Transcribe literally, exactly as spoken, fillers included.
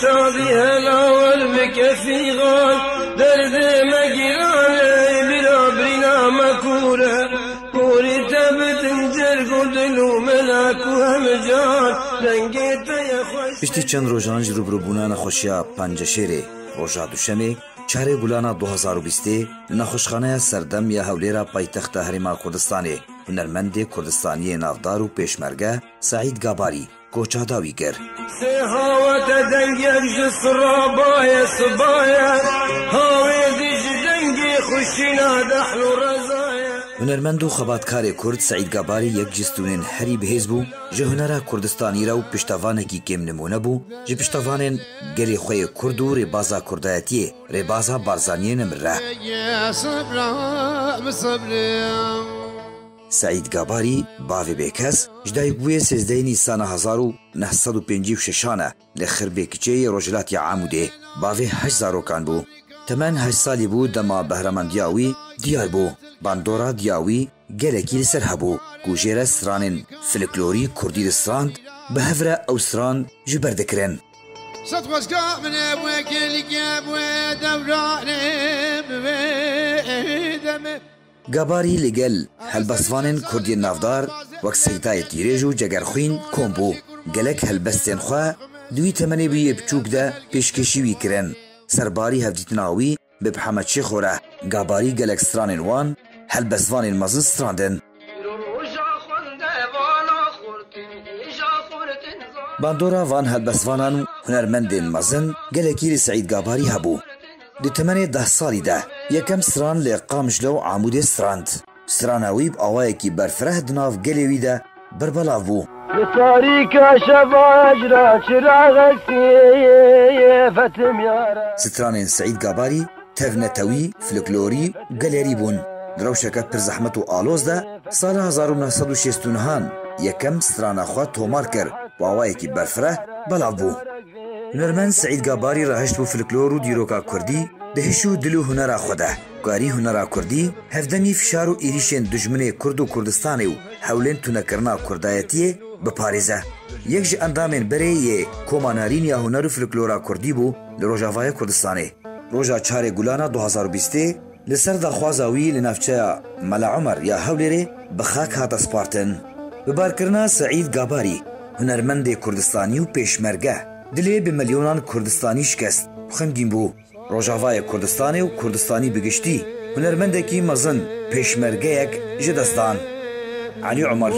Yadî hela wer bike fîgan, derdê me gîran e, bira birîna me kûr e. Kûrî te bidin cerg û dil û melek û hemcan, rengê te ye xweş. Piştî çend rojan ji rûbirûbûna nexweşiya Panceşêrê, roja Duşemê, çarê Gulana du hazar û bîstê, li nexweşxaneya Serdem ya Hewlêra paytexta Herêma Kurdistanê, hunermendê Kurdistaniyê navdar û pêşmerge Seîd Gabarî, koça dawî kir. Sê hawete deng yek ji sirabaye sibaye, hawê dî ji dengê xuşîna dehl û rezaye. Hunermend û xebatkarê Kurd Seîd Gabarî yek ji stûnên herî bihêz bû, ji hunera Kurdistanî re û piştevanekî kêm nimûne bû, ji piştevanên gelê xwe yê Kurd û rêbaza Kurdayetiyê, rêbaza Barzaniyê nemire. Seîd Gabarî, bavê bêkes, ji dayikbûyê sêzdehê Nîsana hezar û neh sed û pêncî û şeşan e, li Xirbê Kiçê yê rojhilatiya Amûdê. Bavê heşt zarokan bû. Temen heşt salî bû dema behremendiya wî diyar bû. Bandora diya wî gelekî li ser hebû, ku jê re stranên fliklorî kurdî distrand, bi hev re ew stran ji ber dikirin. Sed xwezka min e wê gelî ke wê dewranê bi wê demê. Gabarî li gel helbestvanên kurdiyên navdar wek Seydayê Tîrêj û Cegerxwîn kom bû. Gelek helbestên xwe di wî temenê bûyê biçûk de pêşkêşî wî kirin. Serbarî hevdîtina wî bi Mihemed Şêxo re, Gabarî gelek stranên wan helbestvanên mezin strandin. Bandora van helbestvanan û hunermendên mezin gelekî li Seîd Gabarî hebû. Di temenê deh salî de yekem stran li Qamişlo û Amûdê strand. Strana wî bi awayekî berfireh di nav gelê wî de berbelav bû. Li tarîka şeva ji ra çiraxek tê fetim yara. Stranên Seîd Gabarî tevnetewî, fliklorî û gelerî bûn. Di rewşeke pir zehmet û aloz de sala hezar û neh sed û şêst û nehan yekem strana xwe tomar kir û awayekî berfireh belav bû. Hunermend Seîd Gabarî rahişt bû fliklor û dîroka kurdî di hiş û dil û hunera xwe de. Karî hunera kurdî hevdemî fişar û êrîşên dijminê Kurd û Kurdistanê û hewlên tunekirina kurdayetiyê biparêze. Yek ji endamên berê yê Koma Nerîn ya Huner û Fliklora Kurdî bû li Rojavaya Kurdistanê. Roja çarê Gulana du hazar û bîstê li ser daxwaza wî li navçeya Mela Omer ya Hewlêrê bi xak hate spartin. Bibarkirina Seîd Gabarî, hunermendê Kurdistanî û pêşmerge, dilê bi milyonan Kurdistanî şikest û xemgîn bû. Rojavayê Kurdistanê û Kurdistanî bi giştî, hunermendekî mezin, pêşmergeyek ji dest dan. Elî Omer.